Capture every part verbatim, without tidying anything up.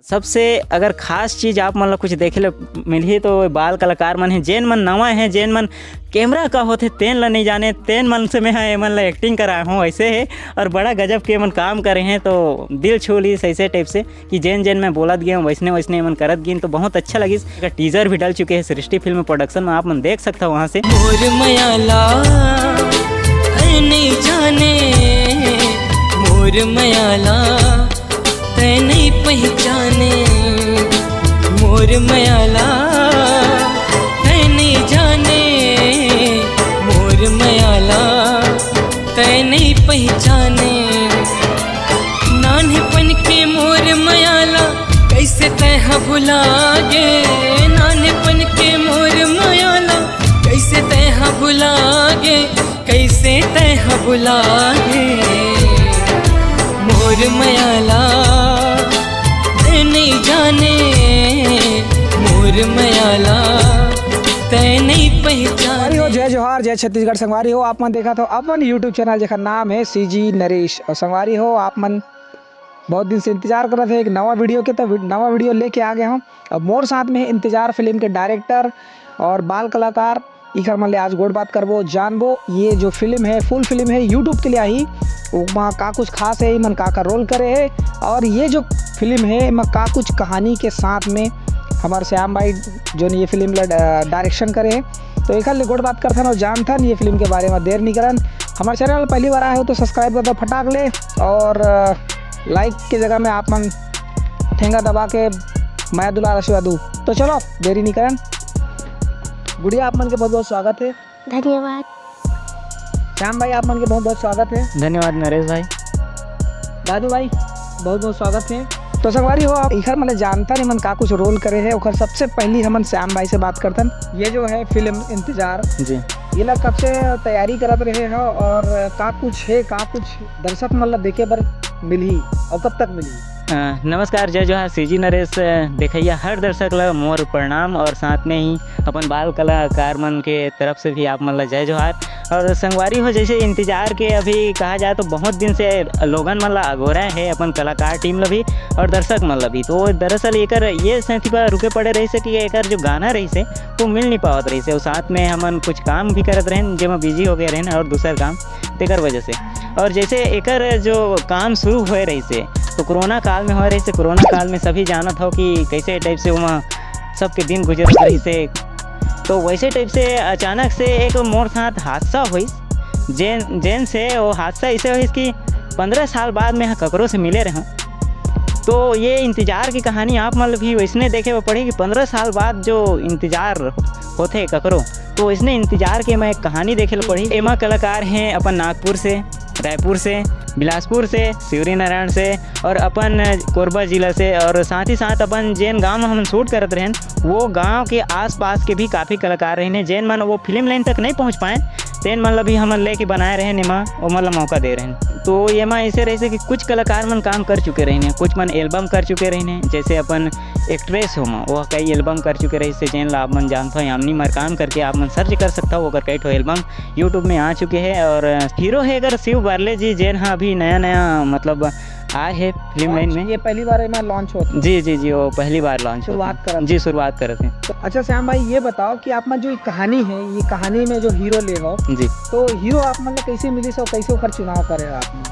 सबसे अगर खास चीज आप मन ला कुछ देखे ले मिलही, तो बाल कलाकार मन हे, जेन मन नवा हे, जेन मन कैमरा का होथे तेन ला नहीं जाने, तेन मन से मैं हा एमन ला एक्टिंग कराए हूँ, वैसे है। और बड़ा गजब के एमन काम करे हैं, तो दिल छू लीस ऐसे टाइप से कि जेन जेन मैं बोलत गए हूँ, वैसने वैसने एमन करत गइन, तो बहुत अच्छा लगिस। एकर टीजर भी डल चुके हैं सृष्टि फिल्म प्रोडक्शन में, आप मन देख सकता हो वहाँ से। मोर मयाला, ऐ नहीं जाने, मोर मयाला, तै नहीं पहचाने, मोर मयाला, तै नहीं जाने, मोर मयाला, तै नहीं पहचाने। नान्हेपन के मोर मयाला, कैसे तै हा भुला गे। नान्हेपन के मोर मयाला, कैसे तै हा भुला गे, कैसे तै हा भुला गे। मोर मयाला, तै नहीं जाने, मोर मयाला, तै नहीं पहचाने। संगवारी हो, जय जोहार, जय छत्तीसगढ़। संगवारी हो, आप मन देखत हो अपन YouTube चैनल, जेकर नाम है सीजी नरेश। और संगवारी हो, आप मन बहुत दिन से इंतजार करत हे एक नवा वीडियो के, तो वी-, नवा वीडियो लेके आ गया हूँ। अब मोर साथ में है इंतजार फिल्म के डायरेक्टर और बाल कलाकार। इखर मन ले आज गोठ बात करबो, जानबो ये जो फिल्म है, फुल फिल्म है, YouTube के लिए आही, ओमा का कुछ खास है, इमन का का रोल करे है, और ये जो फिल्म है, एमा का कुछ कहानी के साथ में हमारे श्याम भाई जो ये फिल्म ला डा-, डायरेक्शन करे है। तो एखर ले गोठ बात करथन और जानथन ये फिल्म के बारे में। देर नहीं करन, हमारे चैनल पहली बार आए हो तो सब्सक्राइब कर दो फटाक ले, और अ, लाइक के जगह में आप मन ठेंगा दबा के मया दुलार आशीर्वाद दू। तो चलो, देरी नहीं करन, गुड़िया, आप मन के बहुत बहुत स्वागत है। धन्यवाद। श्याम भाई, आप मन के बहुत बहुत स्वागत है। धन्यवाद नरेश भाई। दादू भाई, बहुत बहुत स्वागत है। तो संगवारी हो, आप इखर मन जानता नहीं मन का कुछ रोल करे है, ओखर सबसे पहली हमन श्याम भाई से बात करथन। ये जो है फिल्म इंतजार, जी। ये ला कब से तैयारी करत रहे हो और का कुछ है, का कुछ दर्शक मन ला देखे बर मिलही और कब तक मिलही? अ, नमस्कार, जय जोहार, सीजी नरेश, अ, देखइया हर दर्शक ला मोर प्रणाम और साथ में ही अपन बाल कलाकार मन के तरफ से भी आप मन ला जय जोहार। और संगवारी हो, जैसे इंतजार के अभी कहा जाए तो बहुत दिन से लोगन मन ला अगोरा है अपन कलाकार टीम ला भी और दर्शक मन ला भी। तो दरअसल एकर ये सेंथी पर रुके पड़े रहिसे कि एकर जो गाना रहिसे वो मिल नहीं पावत रहिसे, और साथ में हमन कुछ काम भी करत रहेन जेमा बिजी हो गए रहेन और दूसर काम, तेकर वजह से। और जैसे एकर जो काम शुरू होए रहिसे तो कोरोना काल में होए रहिसे, कोरोना काल में सभी जानत हो कि कैसे टाइप से ओमा सबके दिन गुजरत रहिसे। तो वैसे टाइप से अचानक से एक मोर साथ हादसा होइस, जेन जेन से वो हादसा ऐसे होइस कि पंद्रह साल बाद मैं ककरो से मिले रहूँ। तो ये इंतजार की कहानी आप मन भी वैसने देखे बर पड़ी कि पंद्रह साल बाद जो इंतजार होथे ककरो, तो वैसने इंतजार के मैं एक कहानी देखे ला पड़ी। एमा कलाकार हैं अपन नागपुर से, रायपुर से, बिलासपुर से, शिवरीनारायण से और अपन कोरबा जिला से, और साथ ही साथ अपन जेन गांव में हमन शूट करत रहेन, वो गांव के आसपास के भी काफ़ी कलाकार रहेन, जेन मन वो फिल्म लाइन तक नहीं पहुंच पाए, तेन मन ला भी हमन लेके बनाए रहेन एमा, ओमन ला मौका दे रहेन। तो एमा ऐसे रहिसे कि कुछ कलाकार मन काम कर चुके रहेन, कुछ मन एल्बम कर चुके रहेन, जैसे अपन एक्ट्रेस हो मा, वो कई एल्बम कर चुके रहिसे, जेन ला आप मन जानथो, यामिनी मरकाम करके आप मन सर्च कर सकता हो, ओकर कई ठो एल्बम YouTube में आ चुके हैं। और हीरो है अगर शिव बारले जी, जेन हा अभी नया नया मतलब आए है फिल्म लाइन में। ये पहली बार एमा लॉन्च होत हे? जी, जी, जी, वो पहली बार लॉन्च होत हे। शुरुआत करत जी, हे। शुरुआत करत हे। तो अच्छा श्याम भाई, ये बताओ कि आप मन जो ये कहानी है, ये कहानी में जो हीरो ले हो, जी। तो हीरो आप मन ला कैसे मिलिस और कैसे ओकर चुनाव करे हो आप मन?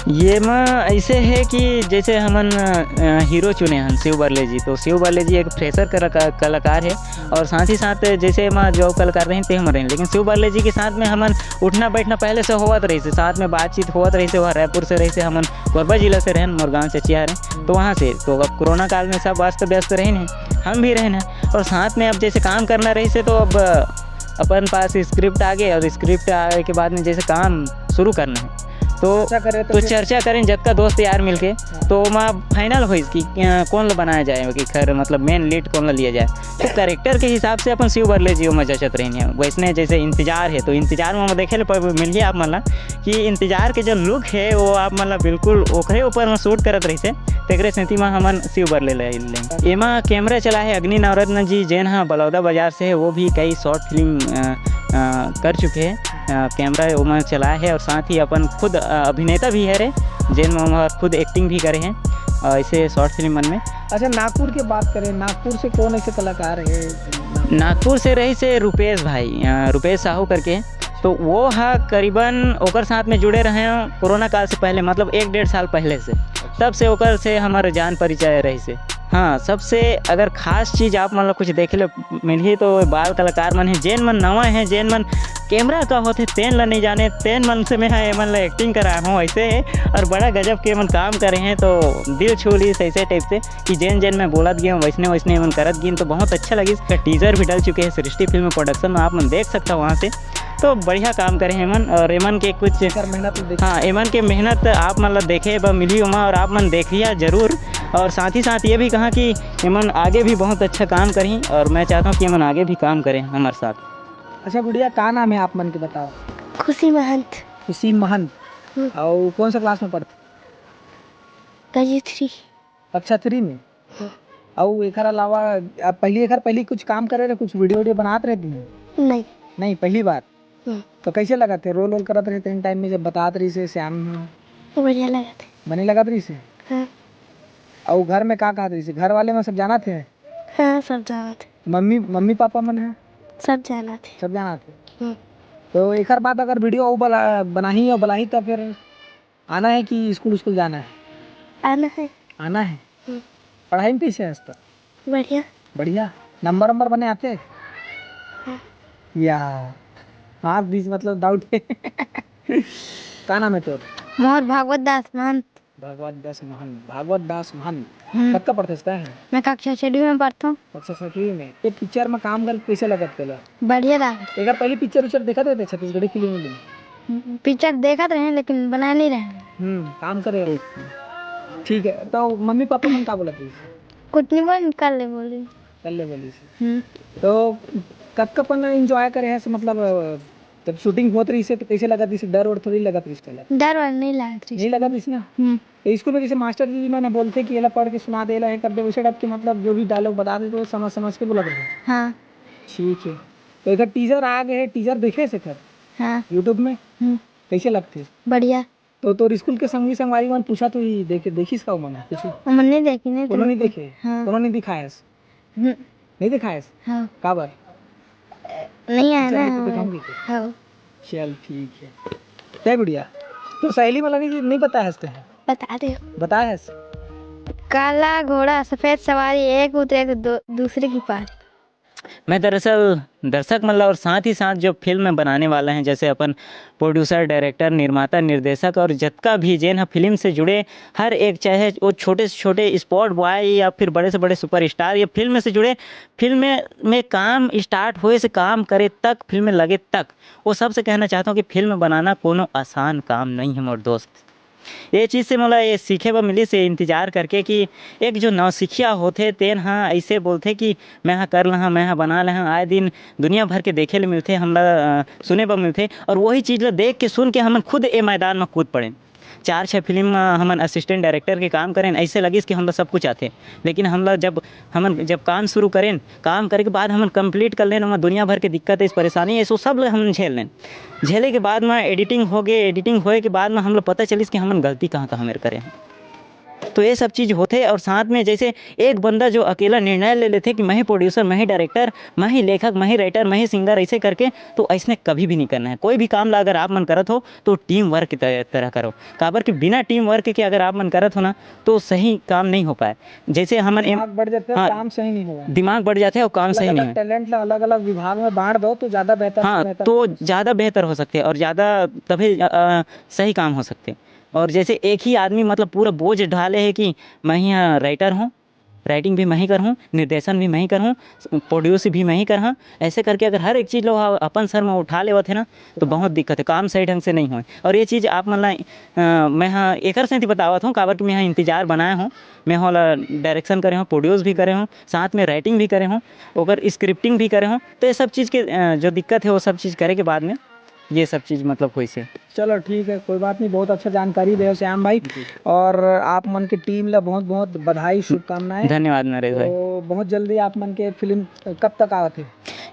ये मा ऐसे है कि जैसे हमन, अ, हीरो चुने हन शिव बरले जी, तो शिव बरले जी एक फ्रेशर कलाका-, कलाकार है। और साथ ही साथ जैसे एमा जो कलाकार रहेन, ते हमर रहेन, लेकिन शिव बरले जी के साथ में हमन उठना बैठना पहले से होवत रहिसे, साथ में बातचीत होवत रहिसे। वह रायपुर से रहिसे, हमन कोरबा जिला से रहेन, मोर गाँव चचिया रहेन, तो वहाँ से। तो अब कोरोना काल में सब अस्त व्यस्त रहेन हैं, हम भी रहेन हैं, और साथ में अब जैसे काम करना रहिसे, तो अब अपन पास स्क्रिप्ट आ गए, और स्क्रिप्ट आए के बाद में जैसे काम शुरू करना है, तो चर्चा करें तो तो फिर चर्चा करें जतका दोस्त यार मिलके, हाँ। तो ओमा फाइनल होइस कि, अ, कौन ला बनाया जाए, कि खैर मतलब मेन लीड कौन ला लिया जाए। तो कैरेक्टर के हिसाब से अपन शिव बरले जी ओमा जचत रहिन हे। वैसने जैसे इंतजार है, तो इंतजार में देखे ले प-, मिलही आप मन ला कि इंतजार के जो लुक है, वो आप मन ला बिल्कुल ओकरे ऊपर में शूट करत रहिसे, तेकरे सेती में हमन शिव बरले ले लें। एमा कैमरा चला है अग्नि नवरत्न जी, जेन हा बलौदा बाजार से है, वो भी कई शॉर्ट फिल्म, अ, अ, कर चुके हैं। अ, कैमरा ओमा चलाए है और साथ ही अपन खुद, अ, अभिनेता भी है रे, जेन में ओमा खुद एक्टिंग भी करे हैं। ऐसे शॉर्ट फिल्म मन में। अच्छा, नागपुर के बात करें, नागपुर से कौन ऐसे कलाकार है? नागपुर से रहिस हे रुपेश भाई, अ, रुपेश साहू करके। तो वो हा करीबन ओकर साथ में जुड़े रहे हैं कोरोना काल से पहले, मतलब एक डेढ़ साल पहले से। तब से ओकर से हमर जान परिचय रहिस हे। हाँ, सबसे अगर खास चीज़ आप मन ला कुछ देखे ले मिलही तो बाल कलाकार मन हे, जेन मन नवा हे, जेन मन कैमरा का होथे तेन ला नहीं जाने, तेन मन से मैं हा एमन ला एक्टिंग कराए हूँ ऐसे हे। और बड़ा गजब के एमन काम करे हैं, तो दिल छू लीस ऐसे टाइप से कि जेन जेन मैं बोलत गया हूँ वैसने वैसने एमन करत गइन, तो बहुत अच्छा लगिस। टीजर भी डल चुके हैं सृष्टि फिल्म प्रोडक्शन में, आप मन देख सकता हो वहाँ से। तो बढ़िया काम करे हैं एमन, और एमन के कुछ कर मेहनत देख हाँ, एमन के मेहनत आप मन ला देखे बर मिलही ओमा, और आप मन देखिया जरूर। और साथ ही साथ ये भी कहा कि एमन आगे भी बहुत अच्छा काम करही, और मैं चाहता हूँ कि एमन आगे भी काम करें हमारे साथ। अच्छा गुड़िया, का नाम है आप मन के, बताओ। खुशी महंत। खुशी महंत। हम्म। और कौन सा क्लास में पढ़ते? KG three. कक्षा थ्री में। और एकर अलावा आप पहली एकर पहली कुछ काम करे रहे, कुछ वीडियो वीडियो बनात रहे थे? नहीं। नहीं, पहली बार। हम्म। तो कैसे लगत हे, रोल वोल करत रहे तेन टाइम में जब बतात रहिस हे श्याम ह? बढ़िया लगत हे। बने लगत रहिस हे? हाँ। और घर में का कहत रहिस हे, घर वाले में सब जानत हे? हाँ, सब जानत हे। मम्मी मम्मी पापा मन है? सब जानत हे। सब जानत हे। हम्म। तो एकर बाद अगर वीडियो और बला बनाही और बलाही तो फिर आना है कि स्कूल स्कूल जाना है? आना है। आना है। हम्म। पढ़ाई में कैसे है? बढ़िया। बढ़िया। नंबर नंबर बने आते? या मार्क दिस मतलब डाउट है। का नाम है तोर? मोर भागवत दास महंत। भागवत दास महंत। भागवत दास महंत। हम्म। कतका पढ़ते है? मैं कक्षा छठवीं में पढ़ता हूँ। अच्छा, छठवीं में। ये पिक्चर में काम करके कैसे लगत तेला? बढ़िया रहा। एक बार पहले पिक्चर उच्चर देखा देते छत्तीसगढ़ी फिल्म में? पिक्चर देखत रहे लेकिन बना नहीं रहे। हम्म, काम करे। ठीक है, तो मम्मी पापा मन का बोलत रहिस? कुछ नहीं बोल, कर ले बोली। कर ले बोलिस। हम्म। तो कतका पन एंजॉय करे है, मतलब, अ, जब शूटिंग होत रहिस हे तो कैसे लगत रहिस? डर वर थोड़ी लगत रहिस तेला? डर वर नहीं लगत रहिस। नहीं लगत रहिस ना? हम्म। तो स्कूल में जैसे मास्टर जी मन बोलते कि एला पढ़ के सुना दे, एला ये कर दे, वैसे टाइप के, मतलब, जो भी डायलॉग बता दे तो समझ समझ के बोलत रहे। हाँ। ठीक है, तो एक टीजर आ गए, टीजर देखे से कर हाँ। यूट्यूब में? हम्म। कैसे लगते? बढ़िया। तो तोर स्कूल के संगी संगवारी मन पूछा तो ही देखे, देखिस का मन कुछ? हमन नहीं देखी नहीं कोनो नहीं देखे? हाँ। कोनो नहीं दिखायस? हम्म। नहीं दिखायस? हाँ। काबर? नहीं आया अच्छा, ना नहीं तो हमारे। दिखाऊंगी तो। हाँ। चल ठीक है। तय गुड़िया, तो सहेली वाला नहीं, नहीं बताया हंसते हैं? बता दे। बताया हंस। काला घोड़ा सफेद सवारी, एक उतरे तो दो, दूसरे की पारी। मैं दरअसल दर्शक मन ला और साथ ही साथ जो फिल्म बनाने वाला हैं, जैसे अपन प्रोड्यूसर, डायरेक्टर, निर्माता, निर्देशक और जतका भी जेन ह फिल्म से जुड़े हर एक, चाहे वो छोटे से छोटे स्पॉट बॉय या फिर बड़े से बड़े सुपरस्टार या फिल्म से जुड़े, फिल्म में, में काम स्टार्ट होए से काम करे तक, फिल्म में लगे तक, वो सबसे कहना चाहता हूँ कि फिल्म बनाना कोनो आसान काम नहीं है मोर दोस्त। ये चीज़ से मोला ये सीखे बर मिलिस, ये इंतजार करके कि एक जो नौसिखिया होथे तेन ह ऐसे बोलथे कि मैं ह कर लहा, मैं ह बना लहा। आए दिन दुनिया भर के देखे ले मिलथे, हमला, अ, सुने बर मिलथे, और वही चीज़ ला देख के, सुन के हमन खुद ए मैदान में कूद पड़ेन। चार छः फिल्म म हमन असिस्टेंट डायरेक्टर के काम करेन, ऐसे लगिस कि हमला सब कुछ आथे। लेकिन हमला जब, हमन जब काम शुरू करेन, काम करे के बाद हमन कंप्लीट कर लेन, ओमा दुनिया भर के दिक्कत है, परेशानी है, सो सब ल हमन झेल लेन। झेले के बाद में एडिटिंग हो गए, एडिटिंग होए के बाद में हमला पता चलिस कि हमन गलती कहाँ कहाँ मेर करे हैं। तो ये सब चीज़ होथे। और साथ में जैसे एक बंदा जो अकेला निर्णय ले लेथे कि मैं ही प्रोड्यूसर, मैं ही डायरेक्टर, मैं ही लेखक, मैं ही राइटर, मैं ही सिंगर, ऐसे करके, तो ऐसने कभी भी नहीं करना है। कोई भी काम ला अगर आप मन करत हो तो टीम वर्क की तरह, तरह करो। काबर कि बिना टीम वर्क के अगर आप मन करत हो ना, तो सही काम नहीं हो पाए। जैसे हमन एम- दिमाग बढ़ जाते हैं, हाँ। काम सही नहीं होगा। दिमाग बढ़ जाता है और काम सही नहीं है। टैलेंट ला अलग अलग विभाग में बांट दो तो ज्यादा बेहतर, हाँ, बेहतर। तो ज़्यादा बेहतर हो सकते हैं और ज़्यादा तभी, अ, सही काम हो सकते हैं। और जैसे एक ही आदमी, मतलब, पूरा बोझ ढाले है कि मैं ही, अ, राइटर हूँ, राइटिंग भी मैं ही करहूँ, निर्देशन भी मैं ही करहूँ, प्रोड्यूस भी मैं ही करहूँ, ऐसे करके अगर हर एक चीज़ लो हा अपन सर में उठा लेवत है ना, तो बहुत दिक्कत है, काम सही ढंग से नहीं होए। और ये चीज़ आप मन ला, अ, मैं हाँ एकर सेती बतावत हूँ, काबर कि मैं हाँ इंतजार बनाए हूँ, मैं होला डायरेक्शन करे हूँ, प्रोड्यूस भी करे हूँ, साथ में राइटिंग भी करे हूँ, ओकर स्क्रिप्टिंग भी करे हूँ। तो ये सब चीज़ के, अ, जो दिक्कत है, वो सब चीज़ करे के बाद में ये सब चीज़, मतलब, होइसे। चलो ठीक है, कोई बात नहीं, बहुत अच्छा जानकारी दे श्याम भाई। और आप मन के टीम ला बहुत बहुत बधाई, शुभकामनाएं। धन्यवाद नरेश भाई। तो बहुत जल्दी आप मन के फिल्म कब तक आवत है?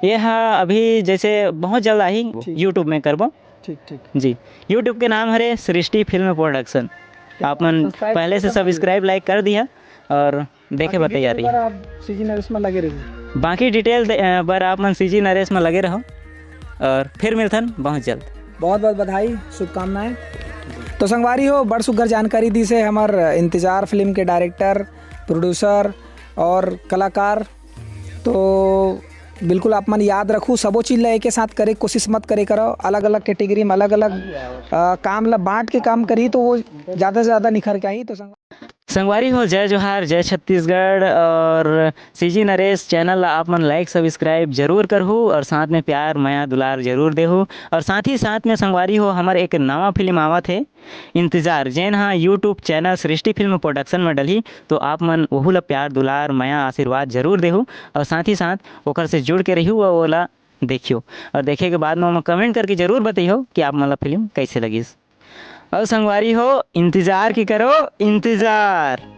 ये हाँ, अभी जैसे बहुत जल्द आही, ठीक। यूट्यूब में करबो। ठीक ठीक। जी, यूट्यूब के नाम हरे सृष्टि फिल्म प्रोडक्शन। आप मन पहले से subscribe, like कर दिया और देखे बर तैयार रहिए। आप सीजी नरेश में लगे रहिए। बाकी detail दे-, अ, बर आप मन सीजी नरेश में लगे रहो और फिर मिलथन बहुत जल्द। बहुत बहुत बधाई, शुभकामनाएं। तो संगवारी हो, बड़ सुग्घर जानकारी दी से हमर इंतजार फिल्म के director, producer और कलाकार। तो बिल्कुल आप मन याद रखू, सबो चीज ला एके साथ करे कोशिश मत करे करो। अलग अलग category में अलग अलग काम ला बांट के काम करी तो वो ज्यादा से ज्यादा निखर के आही। तो संग- संगवारी हो, जय जोहार, जय छत्तीसगढ़। और सीजी नरेश channel ला आप मन like subscribe जरूर करहू और साथ में प्यार मया दुलार जरूर देहू। और साथ ही साथ में संगवारी हो, हमर एक नवा फिल्म आवत हे इंतजार, जेन हा YouTube channel सृष्टि फिल्म production में डलही, तो आप मन ओहू ला प्यार दुलार मया आशीर्वाद जरूर देहू और साथ ही साथ ओकर से जुड़ के रहियो और ओला देखियो और देखे के बाद में ओमा comment करके जरूर बताइयो कि आप मन ला फिल्म कैसे लगिस। और संगवारी हो, इंतजार की करो, इंतजार।